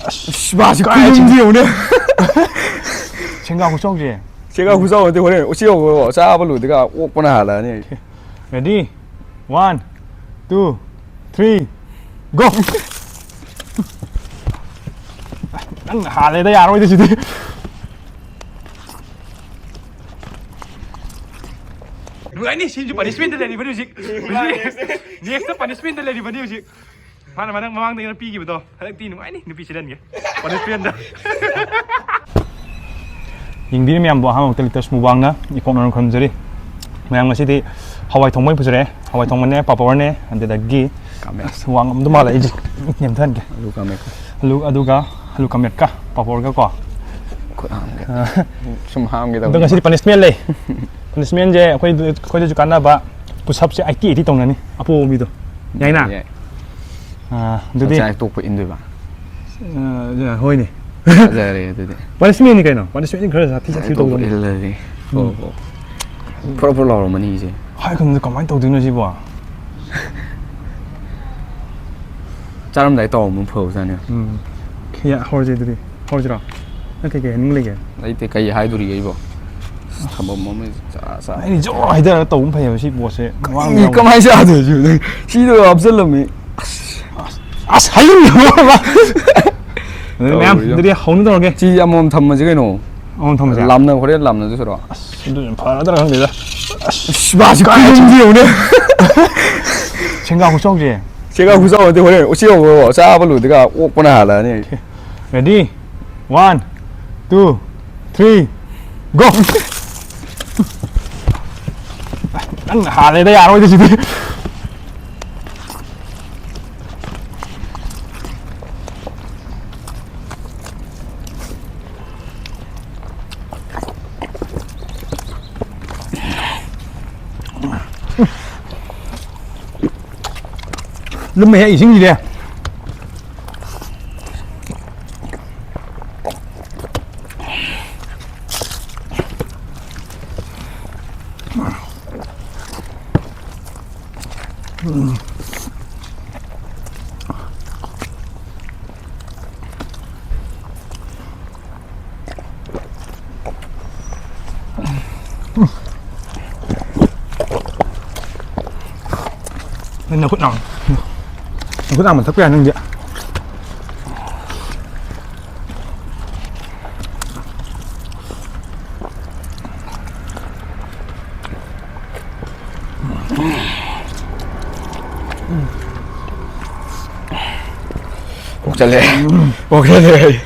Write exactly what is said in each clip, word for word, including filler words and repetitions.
ꯑꯁ, ꯃꯥꯁꯤ ꯀꯥꯏ ꯀꯨꯝꯗꯤ ꯌꯦꯡꯉꯨꯅꯦ꯫ ꯁꯦꯡꯒꯥ ꯈꯨꯆꯥꯎꯁꯦ꯫ ꯁꯦꯡꯒꯥ ꯈꯨꯆꯥꯎ ꯅꯠꯇꯦ, ꯍꯣꯔꯦꯟ ꯎꯆꯦꯛ ꯍꯧꯕꯗꯣ ꯆꯥꯕ ꯂꯣꯏꯗꯒ ꯑꯣꯛꯄꯅ ꯍꯥꯜꯂꯛꯑꯅꯤ꯫ Ready? One, two, three, go! ꯅꯪ ꯍꯥꯜꯂꯦꯗ, ꯌꯥꯔꯣꯏꯗ ꯁꯤꯗꯤ꯫ ꯅꯨꯡꯉꯥꯏꯅꯤ, ꯁꯤꯁꯨ punishment ꯂꯩꯔꯤꯕꯅꯤ ꯍꯧꯖꯤꯛ꯫ ꯍꯧꯖꯤꯛ next punishment ꯂꯩꯔꯤꯕꯅꯤ ꯍꯧꯖꯤꯛ꯫ ꯃꯥꯅ ꯃꯅꯪ ꯃꯃꯥꯡꯗ ꯑꯩꯅ ꯄꯤꯈꯤꯕꯗꯣ ꯍꯟꯗꯛꯇꯤ ꯅꯨꯡꯉꯥꯏꯅꯤ, ꯅꯨꯄꯤ ꯁꯤꯗꯟꯒꯦ꯫ Punishment꯫ ꯌꯦꯡꯕꯤꯔꯤ ꯃꯌꯥꯝꯕꯨ ꯑꯍꯥꯟꯕꯃꯛꯇ ꯂꯤꯇꯁ ꯃꯨꯕꯥꯡꯅ ꯏꯀꯣꯛꯅꯅ ꯈꯨꯔꯨꯝꯖꯔꯤ꯫ ꯃꯌꯥꯝ ꯉꯁꯤꯗꯤ ꯍꯋꯥꯏ ꯊꯣꯡꯕ ꯑꯣꯏꯅ ꯄꯨꯖꯔꯛꯑꯦ꯫ ꯍꯋꯥꯏ ꯊꯣꯡꯕꯅꯦ, ꯄꯥꯄꯣꯔꯅꯦ, ꯑꯗꯨꯗꯒꯤ ꯀꯥꯃꯦꯠ꯫ ꯑꯁ, ꯋꯥ ꯉꯝꯗꯧ ꯃꯥꯜꯂꯦ ꯑꯩꯁꯦ꯫ ꯅꯦꯝꯊꯍꯟꯒꯦ꯫ ꯑꯂꯨ ꯀꯥꯃꯦꯠꯀ꯫ ꯑꯂꯨ, ꯑꯗꯨꯒ ꯑꯂꯨ ꯀꯥꯃꯦꯠꯀ ꯄꯥꯄꯣꯔꯒ ꯀꯣ꯫ ꯈꯨꯠ ꯍꯥꯝꯒꯦ꯫ ꯑ, ꯁꯨꯝ ꯍꯥꯝꯒꯦ ꯑꯗꯣ ꯇꯧꯕꯅꯤ꯫ ꯉꯁꯤꯗꯤ punishment ꯂꯩ꯫ Punishmentꯁꯦ ꯑꯩꯈꯣꯏ, ꯑꯩꯈꯣꯏꯗꯁꯨ ꯀꯥꯟꯅꯕ, push-upꯁꯦ eighty eighty ꯇꯧꯅꯅꯤ ꯑꯄꯣꯕ ꯃꯤꯗꯣ꯫ ꯌꯥꯏꯅ? ꯌꯥꯏ꯫ ꯑ, ꯑꯗꯨꯗꯤ ꯆꯥꯛ ꯇꯣꯛꯄ ꯏꯟꯗꯣꯏꯕ꯫ ꯑ, ꯍꯣꯏꯅꯦ꯫ ꯐꯖꯔꯦ ꯑꯗꯨꯗꯤ꯫ Punishmentꯅꯤ ꯀꯩꯅꯣ? Punishmentꯅꯤ, ꯈꯔ ꯁꯥꯊꯤ ꯁꯥꯊꯤ ꯇꯧꯗꯧꯅꯤ꯫ ꯏꯜꯂꯗꯤ꯫ ꯎꯝ꯫ ꯍꯣ, ꯍꯣ꯫ ꯐ꯭ꯔꯣ ꯐ꯭ꯔꯣ ꯂꯥꯎꯔꯝꯃꯅꯤ ꯏꯁꯦ꯫ ꯍꯥꯏ ꯈꯪꯗꯦ, ꯀꯃꯥꯏꯅ ꯇꯧꯗꯣꯏꯅꯣ ꯁꯤꯕꯣ? ꯆꯥꯔꯝꯗꯥꯏ ꯇꯧꯔꯝꯕ ꯐꯕꯖꯥꯠꯅꯤ꯫ ꯎꯝ꯫ ꯌꯥ, ꯍꯧꯔꯁꯦ ꯑꯗꯨꯗꯤ꯫ ꯍꯧꯔꯁꯤꯔꯣ? ꯅꯪ ꯀꯩꯀꯩ ꯍꯥꯏꯅꯤꯡ ꯂꯩꯒꯦ? ꯂꯩꯇꯦ, ꯀꯩ ꯍꯥꯏꯗꯣꯔꯤꯒꯦ ꯑꯩꯕꯣ? ꯑꯁ, ꯊꯝꯐꯝ ꯑꯃ ꯆꯥ-, ꯆꯥ-, ꯑꯩꯗꯤ ꯖꯣꯔ ꯍꯥꯏꯗꯔꯒ ꯇꯧꯕꯅ ꯐꯩꯌꯦꯕ ꯁꯤ ꯄꯣꯠꯁꯦ꯫ ꯃꯃꯥꯡꯗ ꯀꯃꯥꯏꯅ ꯆꯥꯗꯣꯏꯅꯣ ꯁꯤ? ꯁꯤꯗ ꯍꯥꯞꯆꯜꯂꯝꯃꯤ꯫ ꯑꯁ, ꯑꯁ, ꯍꯥꯏꯖꯤꯟꯕ꯫ ꯑꯗꯨꯗꯤ ꯃꯌꯥꯝ, ꯇꯧꯔꯤꯗꯣ꯫ ꯑꯗꯨꯗꯤ ꯍꯧꯅ ꯇꯧꯔꯒꯦ꯫ ꯁꯤ ꯑꯃꯃꯝ ꯊꯝꯃꯁꯤ ꯀꯩꯅꯣ꯫ ꯑꯃꯃꯝ ꯊꯝꯃꯁꯦ? ꯂꯥꯝꯅ ꯍꯣꯔꯦꯟ ꯂꯥꯝꯅꯗꯣꯏ ꯁꯔꯨꯛ꯫ ꯑꯁ, ꯑꯗꯨ ꯌꯥꯝ ꯐꯔꯗ꯭ꯔꯥ ꯈꯪꯗꯦꯗ꯫ ꯑꯁ, ꯃꯥꯁꯤ ꯀꯥꯏ ꯀꯨꯝꯗꯤ ꯌꯦꯡꯉꯨꯅꯦ꯫ ꯁꯦꯡꯒꯥ ꯈꯨꯆꯥꯎꯁꯦ꯫ ꯁꯦꯡꯒꯥ ꯈꯨꯆꯥꯎ ꯅꯠꯇꯦ, ꯍꯣꯔꯦꯟ ꯎꯆꯦꯛ ꯍꯧꯕꯗꯣ ꯆꯥꯕ ꯂꯣꯏꯗꯒ ꯑꯣꯛꯄꯅ ꯍꯥꯜꯂꯛꯑꯅꯤ꯫ Ready? One, two, three, go! ꯅꯪ ꯍꯥꯜꯂꯦꯗ, ꯌꯥꯔꯣꯏꯗ ꯁꯤꯗꯤ꯫ ꯂꯨꯝꯃꯦꯍꯦ ꯏꯁꯤꯡꯁꯤꯗꯤ꯫ ꯅꯈꯨꯠ ꯅꯥꯝꯃ꯫ ꯅꯈꯨꯠ ꯅꯥꯝꯃ ꯊꯛꯄ ꯌꯥꯏ ꯅꯪꯗꯤ꯫ ꯄꯣꯛ ꯆꯠꯂꯦ꯫ ꯄꯣꯛ ꯆꯠꯂꯦ꯫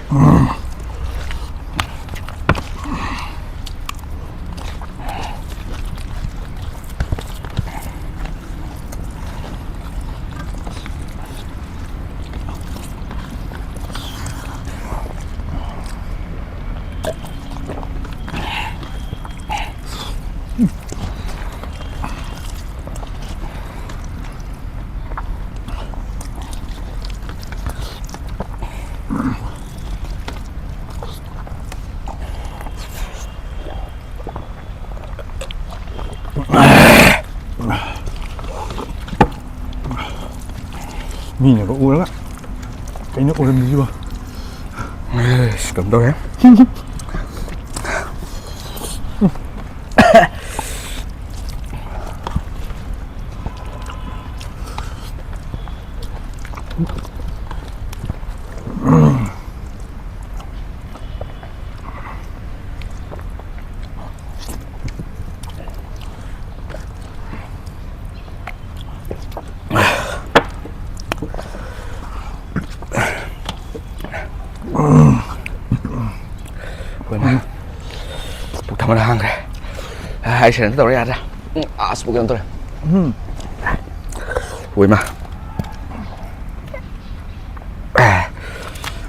ꯃꯤꯅꯒ ꯎꯔꯒ ꯀꯩꯅꯣ ꯎꯔꯝꯃꯤꯁꯤꯕꯣ? ꯑꯁ, ꯀꯩꯅꯣ ꯇꯧꯔꯦ꯫ ꯍꯣꯏꯅꯦ꯫ ꯄꯨꯛ ꯊꯟꯕꯅ ꯍꯥꯡꯈ꯭ꯔꯦ꯫ ꯑꯩ ꯁꯦꯔꯦꯟ ꯇꯧꯔ ꯌꯥꯗ꯭ꯔꯦ꯫ ꯎꯝ, ꯑꯁ, ꯄꯨꯛ ꯀꯩꯅꯣꯝ ꯇꯧꯔꯦ꯫ ꯎꯝ꯫ ꯍꯣꯏꯃ꯫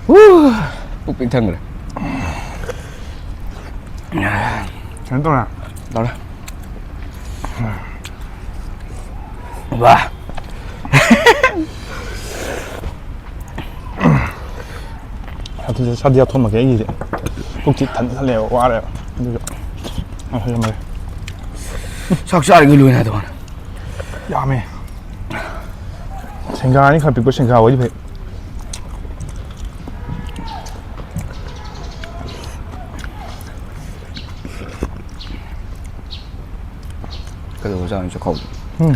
ꯎ꯫ ꯄꯨꯛ ꯄꯤꯛ ꯊꯟꯈ꯭ꯔꯦ꯫ ꯀꯩꯅꯣ ꯇꯧꯔꯦ꯫ ꯇꯧꯔꯦ꯫ ꯋꯥ꯫ ꯑꯗꯨꯁꯨ ꯁꯥꯗꯤꯌꯥ ꯊꯣꯝꯃꯒꯦ ꯑꯩꯒꯤꯁꯦ꯫ ꯄꯨꯛꯁꯤ ꯊꯟ ꯊꯜꯂꯦꯕ, ꯋꯥꯔꯦꯕ꯫ ꯑꯗꯨꯁꯨ ꯉꯥꯏꯈꯣ, ꯌꯥꯝꯃꯜꯂꯦ꯫ ꯆꯥꯛ ꯆꯥꯔꯤꯉꯩ ꯂꯣꯏꯅ ꯇꯧꯕꯅꯦ꯫ ꯌꯥꯝꯃꯦ꯫ ꯁꯦꯡꯒꯥꯅꯤ ꯈꯔ ꯄꯤꯛꯄ ꯁꯦꯡꯒꯥ ꯑꯣꯏꯗꯤ ꯐꯩ꯫ ꯀꯩꯗꯧꯕ ꯆꯥꯅꯣ ꯆꯥꯛꯈꯥꯎꯗꯣ? ꯎꯝ꯫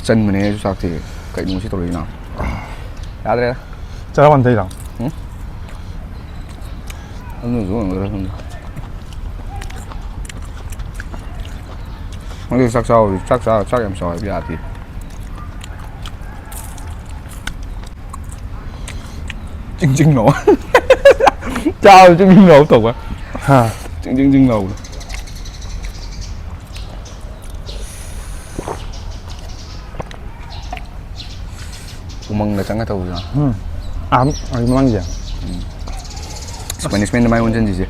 ꯆꯟꯕꯅꯦ ꯑꯩꯁꯨ ꯆꯥꯛꯇꯤ꯫ ꯀꯩꯅꯣ ꯁꯤ ꯇꯧꯔꯛꯏꯅ? ꯌꯥꯗ꯭ꯔꯦ꯫ ꯆꯔꯥ ꯋꯥꯟꯊꯩꯔꯣ? ꯎꯝ? ꯑꯗꯨꯅꯁꯨ ꯑꯣꯏꯔꯝꯒꯗ꯭ꯔꯥ ꯈꯪꯗꯦ꯫ ꯃꯣꯏꯗꯤ ꯆꯥꯛ ꯆꯥꯎ, ꯆꯥꯛ ꯆꯥ-, ꯆꯥꯛ ꯌꯥꯝ ꯆꯥꯎ ꯍꯥꯏꯕ ꯌꯥꯗꯦ꯫ ꯆꯤꯡ ꯆꯤꯡ ꯂꯥꯎ꯫ ꯆꯥꯕ ꯆꯤꯡ ꯆꯤꯡ ꯂꯥꯎ ꯇꯧꯕ꯫ ꯍꯥ꯫ ꯆꯤꯡ ꯆꯤꯡ ꯆꯤꯡ ꯂꯥꯎꯕꯗꯣ꯫ ꯎꯃꯪꯗ ꯆꯪꯉ ꯇꯧꯕꯗꯣ꯫ ꯎꯝ꯫ ꯑꯥ, ꯑꯩ ꯃꯃꯥꯡꯒꯤꯁꯦ꯫ ꯎꯝ꯫ ꯑꯁ, punishment ꯃꯥꯏ ꯑꯣꯟꯁꯤꯟꯁꯤꯁꯦ꯫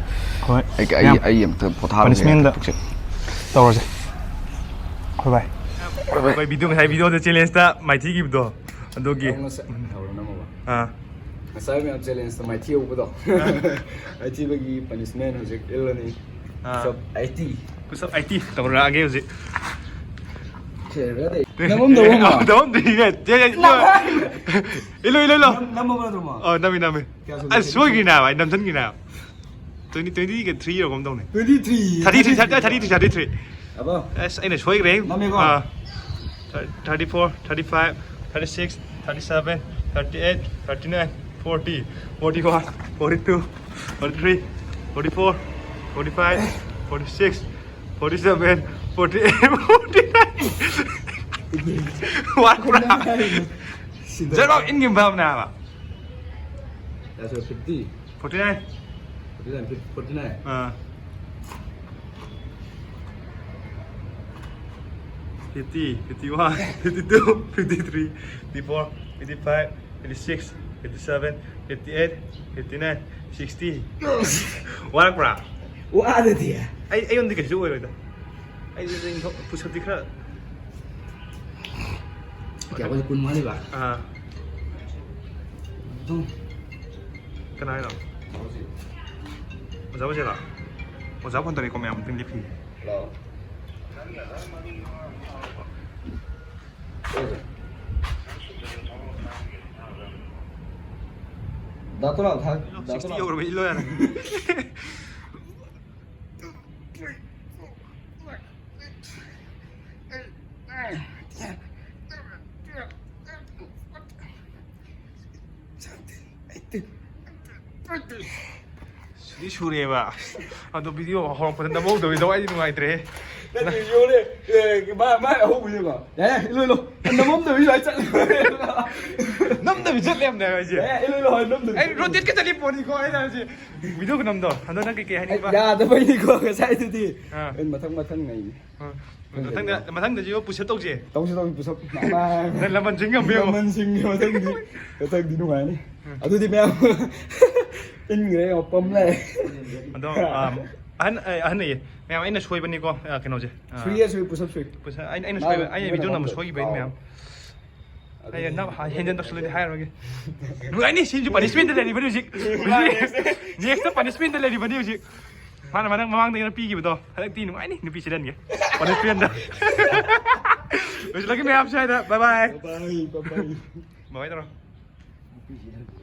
ꯍꯣꯏ꯫ ꯑꯩ, ꯑꯩ, ꯌꯥꯝ ꯑꯩ ꯑꯝꯇ ꯄꯣꯊꯥꯔꯒꯦ꯫ Punishment ꯄꯨꯛꯁꯦ꯫ ꯇꯧꯔꯁꯦ꯫ ꯍꯣꯏ, ꯚꯥꯏ꯫ ꯍꯣꯏ, ꯚꯥꯏ꯫ ꯑꯩꯈꯣꯏ video, ꯉꯁꯥꯏ videoꯗ challengeꯇ ꯃꯥꯏꯊꯤꯈꯤꯕꯗꯣ꯫ ꯑꯗꯨꯒꯤ꯫ ꯉꯁꯥꯏ, ꯍꯧꯔꯣ ꯅꯝꯃꯣꯕ꯫ ꯑꯥ꯫ ꯉꯁꯥꯏ ꯃꯌꯥꯝ challengeꯇ ꯃꯥꯏꯊꯤ ꯍꯧꯕꯗꯣ꯫ ꯑꯥ꯫ ꯃꯥꯏꯊꯤꯕꯒꯤ punishment ꯍꯧꯖꯤꯛ ꯏꯜꯂꯅꯤ꯫ ꯑꯥ꯫ Push up eighty꯫ Push up eighty ꯇꯧꯔꯛꯑꯒꯦ ꯍꯧꯖꯤꯛ꯫ ꯁꯦ, ready? ꯅꯝꯃꯝꯗꯧꯕ ꯑꯃ꯫ ꯅꯝꯃꯝꯗ꯭ꯔꯤꯅꯦ꯫ ꯆꯦ, ꯆꯦ, ꯏꯜꯂꯣ, ꯏꯜꯂꯣ, ꯏꯜꯂꯣ꯫ ꯅꯝ-, ꯅꯝꯃꯕ ꯅꯠꯇ꯭ꯔꯣ ꯃꯥ? ꯑꯣ, ꯅꯝꯃꯤ, ꯅꯝꯃꯤ꯫ ꯀꯌꯥ ꯁꯨꯔꯦ? ꯑꯁ, ꯁꯣꯏꯈ꯭ꯔꯤꯅꯦ ꯍꯥꯏꯕ, ꯑꯩ ꯅꯝꯁꯤꯟꯈꯤꯅꯦ ꯍꯥꯏꯕ꯫ Twenty, twenty ꯊ꯭ꯔꯤꯔ ꯀꯩꯅꯣꯝ ꯇꯧꯅꯤ꯫ Twenty three꯫ Thirty three, thirty three, thirty three꯫ ꯑꯕꯣ꯫ ꯑꯁ, ꯑꯩꯅ ꯁꯣꯏꯈ꯭ꯔꯦ꯫ ꯅꯝꯃꯦꯀꯣ? ꯑꯥ꯫ Thirty four, thirty five, thirty six, thirty seven, thirty eight, thirty nine, forty, forty one, forty two, forty three, forty four, forty five, forty six, forty seven, forty eight, forty nine꯫ ꯋꯥꯠꯄ꯭ꯔꯥ? ꯁꯤꯗ꯫ ꯆꯠꯂꯣ, ꯏꯟꯒꯤ ꯃꯐꯝꯅꯦ ꯍꯥꯏꯕ꯫ That's fifty꯫ Forty nine꯫ Forty nine, fifty, forty nine꯫ Ah. Fifty, fifty one, fifty two, fifty three, fifty four, fifty five, fifty six, fifty seven, fifty eight, fifty nine, sixty꯫ ꯋꯥꯔꯛꯄ꯭ꯔꯥ? ꯋꯥꯗꯗꯤ꯫ ꯑꯩ, ꯑꯩꯉꯣꯟꯗꯗꯤ ꯀꯩꯁꯨ ꯑꯣꯏꯔꯣꯏꯗ꯫ ꯑꯩꯗꯤ ꯅꯪ push upꯇꯤ ꯈꯔ ꯀꯌꯥ ꯋꯥꯠꯂꯤ? ꯀꯨꯟ ꯋꯥꯠꯂꯤꯕ? ꯑꯥ꯫ ꯑꯗꯨꯝ꯫ ꯀꯅꯥ ꯍꯥꯏꯅꯣ? ꯑꯣꯖꯥ ꯍꯣꯖꯦꯔꯥ? ꯑꯣꯖꯥ phone ꯇꯧꯔꯛꯏꯀꯣ ꯃꯌꯥꯝ ꯑꯝꯇꯪ ꯂꯦꯞꯄꯤꯌꯨ꯫ ꯍꯜꯂꯣ꯫ ꯗꯥ ꯇꯣꯂꯥ ꯊꯥ-, ꯗꯥ sixty ꯇꯣꯂꯥ꯫ ꯌꯧꯔꯕ ꯏꯜꯂꯣ ꯌꯥꯔꯦ꯫ ꯁꯤꯗꯤ ꯁꯨꯔꯦꯕ꯫ ꯑꯗꯣ ꯚꯤꯗꯤꯑꯣ ꯍꯧꯔꯛꯄꯗ ꯅꯝꯍꯧꯗꯕꯩ ꯊꯋꯥꯏꯗꯤ ꯅꯨꯡꯉꯥꯏꯇ꯭ꯔꯦ꯫ ꯅꯠꯇꯦ, ꯌꯣꯜꯂꯦ꯫ ꯑꯦ, ꯃꯥ, ꯃꯥ ꯑꯍꯧꯕꯅꯦꯀꯣ꯫ ꯌꯥꯔꯦ, ꯏꯜꯂꯣ, ꯏꯜꯂꯣ꯫ ꯅꯝꯃꯝꯗꯕꯤ ꯁ꯭ꯋꯥꯏ ꯆꯠꯂꯦ꯫ ꯅꯝꯗꯕꯤ ꯆꯠꯂꯦ ꯌꯥꯝꯅ ꯍꯥꯏꯁꯦ꯫ ꯑꯦ, ꯏꯜꯂꯣ, ꯏꯜꯂꯣ, ꯍꯣꯏ, ꯅꯝꯗꯕꯤ꯫ ꯑꯩ ꯔꯣꯇꯦꯠꯀ ꯆꯠꯂꯤ ꯄꯣꯠꯅꯤꯀꯣ ꯑꯩꯅ ꯍꯥꯏꯁꯦ꯫ ꯚꯤꯗꯤꯑꯣ ꯈꯨꯅꯝꯗꯣ꯫ ꯑꯗꯣ ꯅꯪ ꯀꯩꯀꯩ ꯍꯥꯏꯅꯤꯡꯕ? ꯌꯥꯗꯕꯩꯅꯤꯀꯣ, ꯉꯁꯥꯏꯗꯨꯗꯤ꯫ ꯑꯥ꯫ ꯑꯩ ꯃꯊꯪ, ꯃꯊꯪ ꯑꯩꯅꯤ꯫ ꯑꯥ꯫ ꯃꯊꯪꯗ, ꯃꯊꯪꯗꯁꯨ ꯄꯨꯁ ꯑꯞ ꯇꯧꯁꯦ꯫ ꯇꯧꯁꯤ, ꯇꯧꯁꯤ, ꯄꯨꯁ ꯑꯞ꯫ ꯅꯪ ꯂꯃꯟ ꯁꯤꯡ ꯉꯝꯃꯦꯕ꯫ ꯂꯃꯟ ꯁꯤꯡꯒꯤ ꯃꯊꯪꯗꯤ, ꯃꯊꯪꯗꯤ ꯅꯨꯡꯉꯥꯏꯅꯤ꯫ ꯑꯗꯨꯗꯤ ꯃꯌꯥꯝ ꯏꯟꯈ꯭ꯔꯦ, ꯄꯝ ꯂꯥꯛꯑꯦ꯫ ꯑꯗꯣ, ꯑꯥ, ꯑꯍꯟ, ꯑꯦ, ꯑꯍꯟ ꯑꯌꯦ꯫ ꯃꯌꯥꯝ ꯑꯩꯅ ꯁꯣꯏꯕꯅꯤꯀꯣ, ꯑꯥ, ꯀꯩꯅꯣꯁꯦ꯫ ꯑꯥ, ꯁꯨꯏꯌꯦ, ꯁꯨꯏ, ꯄꯨꯁ ꯑꯞ ꯁꯨꯏ꯫ ꯄꯨꯁ-, ꯑꯩꯅ, ꯑꯩꯅ ꯃꯥ ꯁꯣꯏꯕ, ꯑꯩꯅ ꯃꯤꯅ ꯚꯤꯗꯤꯑꯣ ꯅꯝꯕ ꯅꯝꯕ ꯁꯣꯏꯈꯤꯕꯩꯅꯤ ꯃꯌꯥꯝ꯫ ꯑꯩ ꯅꯝ-, ꯍꯦꯟꯖꯟ ꯇꯧꯁꯜꯂꯗꯤ ꯍꯥꯏꯔꯣꯏꯒꯦ꯫ ꯅꯨꯡꯉꯥꯏꯅꯤ, ꯁꯤꯁꯨ ꯄꯅꯤꯁꯃꯦꯟꯇ ꯂꯩꯔꯤꯕꯅꯤ ꯍꯧꯖꯤꯛ꯫ ꯅꯦꯛꯁꯇ ꯄꯅꯤꯁꯃꯦꯟꯇ ꯂꯩꯔꯤꯕꯅꯤ ꯍꯧꯖꯤꯛ꯫ ꯃꯥꯅ ꯃꯊꯪ ꯃꯃꯥꯡꯗ ꯑꯩꯅ ꯄꯤꯈꯤꯕꯗꯣ꯫ ꯍꯟꯗꯛꯇꯤ ꯅꯨꯡꯉꯥꯏꯅꯤ, ꯅꯨꯄꯤ ꯁꯤꯗꯟꯒꯦ꯫ ꯄꯅꯤꯁꯃꯦꯟꯇ꯫ ꯂꯣꯏꯁꯤꯜꯂꯒꯦ ꯃꯌꯥꯝ ꯁ꯭ꯋꯥꯏꯗ꯫ ꯕꯥꯏ ꯕꯥꯏ꯫ ꯕꯥꯏ, ꯕꯥꯏ, ꯕꯥꯏ꯫ ꯕꯥꯏ ꯕꯥꯏ ꯇꯧꯔꯣ꯫ ꯅꯨꯄꯤ ꯁꯤꯗꯟꯒꯦ꯫